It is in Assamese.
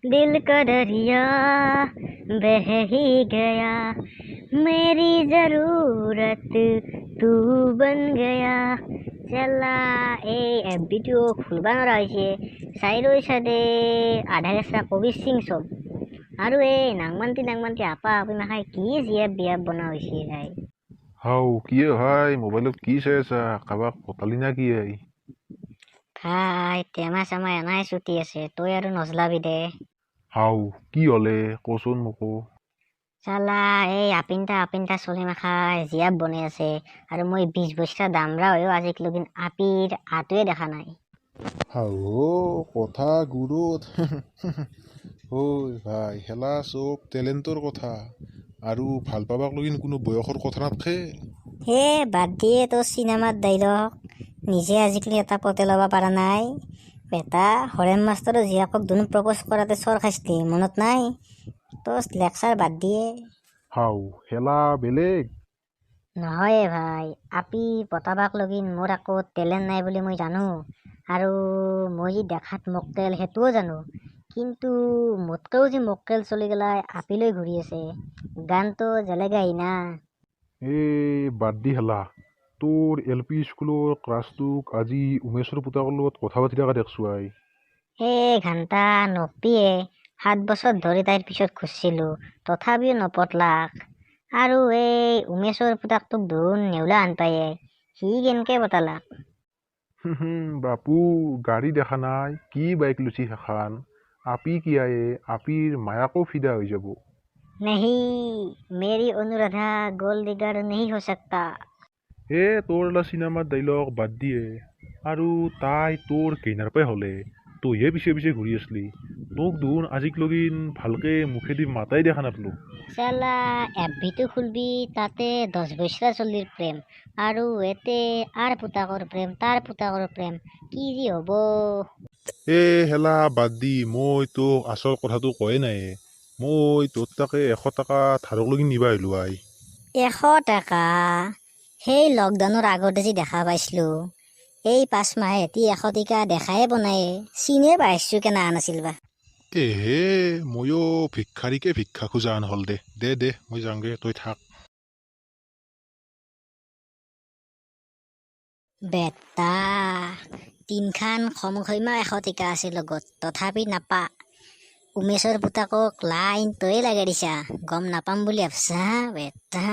दिल का दरिया बह ही गया, मेरी जरूरत तू बन गया। চেলা, এই এফ বিটো খুলবা নোৱাৰা হৈছে। চাইৰো চাইডে আধা কেঁচা কবিৰ সিং চব। আৰু এই নাংমান্তি নাংমান্তি আপা আপি মাখাই কি জিয়াপ বিয়াপ বনা হৈছে ভাই। হাও, কি ভাই, মোবাইলত কি চাই আছা? কাৰোবাক পতালি না কি I? ভাই, টেমা চেমা এনাই ছুটি আছে, তই আৰু নজলাবি দে। হাও, কি হলে কচোন মোকো। চালা, এই আপিনটা আপিনটা চলি মাখাই জিয়াপ বনাই আছে আৰু মই 20 বছৰ দামৰা হৈও আজিকলগিন আপিৰ আটোৱে দেখা নাই। হাও, কথা গুৰুত ঐ ভাই, হেলা চব টেলেণ্টৰ কথা আৰু ভাল পাবাক লগিন কোনো বয়সৰ কথা নাথকে। হে বাদ দিয়ে তোৰ চিনেমাত ডাইলগ, নিজে আজিকালি এটা পতে ল'ব পৰা নাই। বেটা, হৰেণ মাষ্টৰৰ জীয়েকক দুন প্ৰপ'জ কৰাতে চৰ খাইছিলি, মনত নাই? তোৰ লেকচাৰ বাদ দিয়ে। হাও, হেলা বেলেগ। নহয়ে ভাই, আপি পতাবাক লগিন মোৰ আকৌ টেলেণ্ট নাই বুলি মই জানো, আৰু মই যি দেখাত মক্কেল সেইটোও জানো, কিন্তু মোতকৈও যি মক্কেল চলি গেলাই আপিলৈ ঘূৰি আছে, গানটো জেলেগা হি না। এই বাদ দি হেলা, তোৰ এল পি স্কুলৰ ক্ৰাছটোক আজি উমেশৰ পুতাকৰ লগত কথা পাতি থকা দেখছো I. হে ঘণ্টা নকবিয়ে, 7 বছৰ ধৰি তাইৰ পিছত খুজিছিলোঁ, তথাপিও নপতলাক। আৰু এই উমেশৰ পুতাকটোক দেখোন নেউলা আন পায়ে, সি কেনকে পতালাক? বাপু, গাড়ী দেখা নাই, কি বাইক লৈছি সেইখান। আপি কি আয়ে, আপিৰ মায়াকো ফিদা হৈ যাব। नहीं, मेरी अनुराधा गोल्ड डिगर नहीं हो सकता। এ তোৰ লা চিনেমাৰ ডাইলগ বাদ দিয়ে। আৰু তাই তোৰ কেইনাৰ পৰাই হ'লে তইহে পিছে পিছে ঘূৰি আছলি, তোক দেখোন আজিক লগিন ভালকে মুখেদি মাতাই দেখা নাপালো। চালা, এফ বিটো খুলবি, তাতে 10 বছৰ চলিৰ প্ৰেম, আৰু এতে আৰ পুতাকৰ প্ৰেম, তাৰ পুতাকৰ প্ৰেম, কি যি হ'ব। এ হেলা বাদ দি, মই তোক আচল কথাটো কয়ে নাই। মই তোৰ তাকে 100 টকা ধাৰক লগি নিবা আহিলো I. 100 টকা? সেই লকডাউনৰ আগতে যি দেখা পাইছিলো, এই 5 মাহে এটি 100 টকা দেখাই বনায়ে চিনে পাইছো, কেনে আনাছিল বা। এহে, ময়ো ভিক্ষাৰীকে ভিক্ষা খোজা আন হ'ল। দে দে দে, মই যাংগে, তই থাক। বেটা, তিনখান খমখৈমা 100 টকা আছে লগত, তথাপি নাপা। উমেশৰ পুতাকক লাইন তয়ে লগাই দিছা, গম নাপাম বুলি ভাবছা বেটা?